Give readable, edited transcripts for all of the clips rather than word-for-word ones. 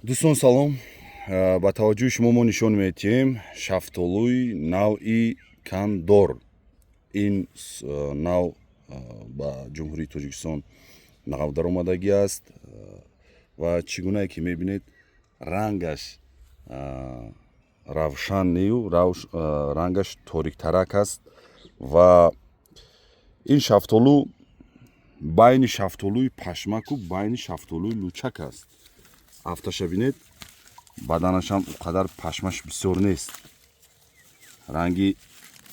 Дӯстон, салом! Ба таваҷҷӯҳи шумо мо нишон медиҳем шафтолуи навъи Кандор. Ин нав ба Ҷумҳурии Тоҷикистон нав даромадагӣ аст ва чӣ гунае ки мебинед, рангаш равшан нею рангаш ториктарак аст. Ва ин шафтолу байни шафтолуи пашмаку байни шафтолуи лучак аст. Афташа бинед, баданашам он қадар пашмаш бисёр нест. Ранги,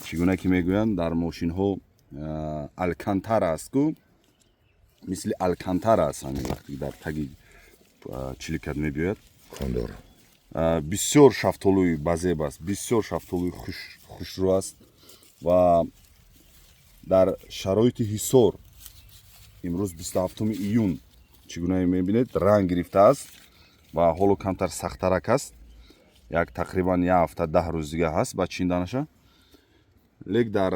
чӣ гуна ки мегӯянд, дар мошинҳо алькантара аст ку, мисли алькантара аст. Ҳамин вақте дар таги чиликат мебиёяд. Кондор. Бисёр шафтолуи базеб аст, бисёр шафтолуи хушрӯ аст. Ва дар шароити Ҳисор имрӯз, 27 июн, чӣ гуна мебинед, ранг гирифтааст ва ҳоло камтар сахттарак аст. Як тақрибан як ҳафта, 10 рӯз дига ҳаст ба чинданаша. Лек дар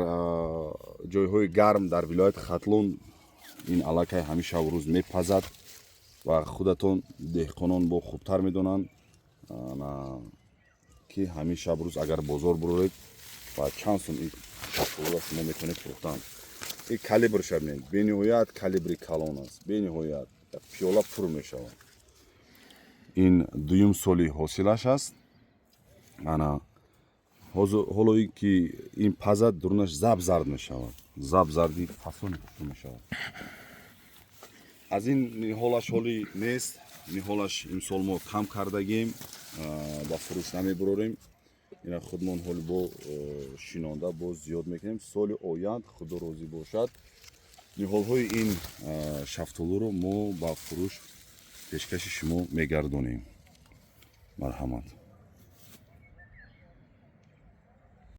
ҷойҳои гарм, дар вилояти Хатлон, ин аллакай ҳамин шабу рӯз мепазад. Ва худатон, деҳқонон бо хубтар медонанд, ки ҳамин шабу рӯз агар бозор буроред, ба чанд сум ин шафтолуро шумо метавонед фурӯхтан. Ин калибрша бинед, бениҳоят калибри калон аст, бениҳоят пиёла пур мешавад. Ин дуюм соли ҳосилаш аст. Ана ҳоло ки ин пазад, дурунаш заб зард мешавад, заб зарди фасони хушрӯ мешавад. Аз ин ниҳолаш ҳоли нест. Ниҳолаш имсол мо кам кардагем, ба фурӯш намебурорем. Ина худмон ҳоли бо шинонда боз зиёд мекунем. Соли оянд, Худо розӣ бошад, ниҳолҳои ин шафтолуро мо ба фурӯш пешкаши шумо мегардонем. Марҳамат.